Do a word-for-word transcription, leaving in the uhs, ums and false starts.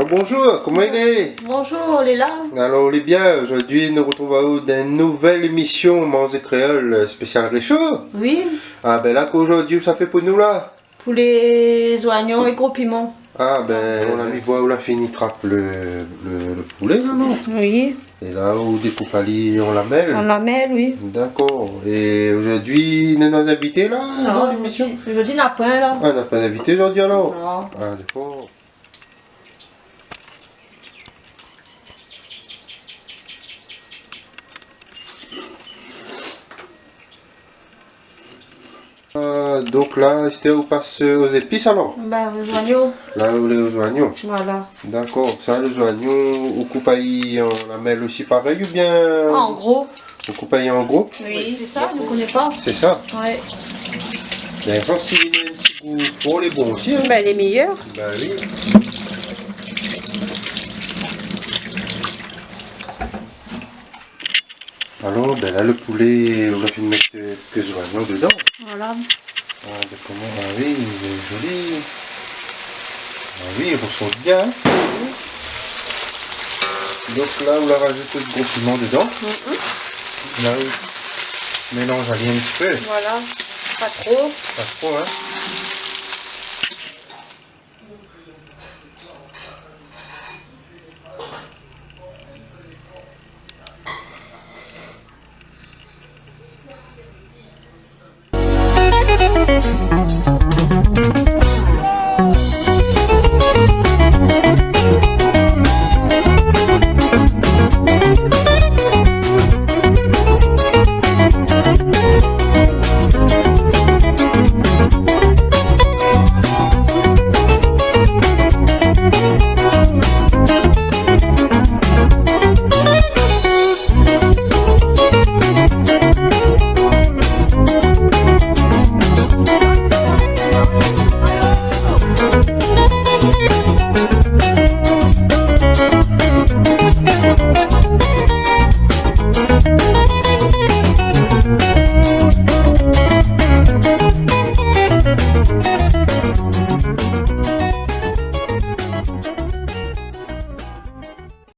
Bonjour, koman i lé ? Bonjour, lé la. Alor, lé bien. Zordi nou artrouv aou dan in nouvèl émisyon Manzé Kréol, spésial résho. Oui. Ah bin la, zordi, kosa ou sa fé pou nou la ? Poulé, zoignon é gro piman. Ah bin, mon ami, voilà, ou la fini trap le, le, le poulé la, non ? Oui. É la ou dékoup ali an lamèl ? An lamèl, oui. Dakor. É zordi néna invité la, non, dan lémisyon ? Zordi, zordi na poin la. Ah, na pa invité zordi alor ? Non. Ah, dakor. Ah, donk la, astèr ou pas, euh, o zépis alor ? Bin, o zoignon. La ou lé o zoignon. Voilà. Dakor. Sa, le zoignon, ou koup ali an lamèl osi parèy oubien ? Ah, an gro. Ou koup ali an gro ? Oui, sé sa, nou koné pa. Sé sa. Ouais. Bin, mi pans si li néna in ti gou for, lé bon osi, hein. Bin, lé méyèr. Bin oui. Alor, bin la, le poulé, ou la fine mèt, euh, ke zoignon dedan. Voilà. Ah, bin koman, ah oui, lé zoli. Ah oui, i résort bien, hein. Donk la, ou la razout le gro piman dedan. Mhm. La ou mélanz ali in ti pé. Voilà. Pa tro. Pa tro, hein.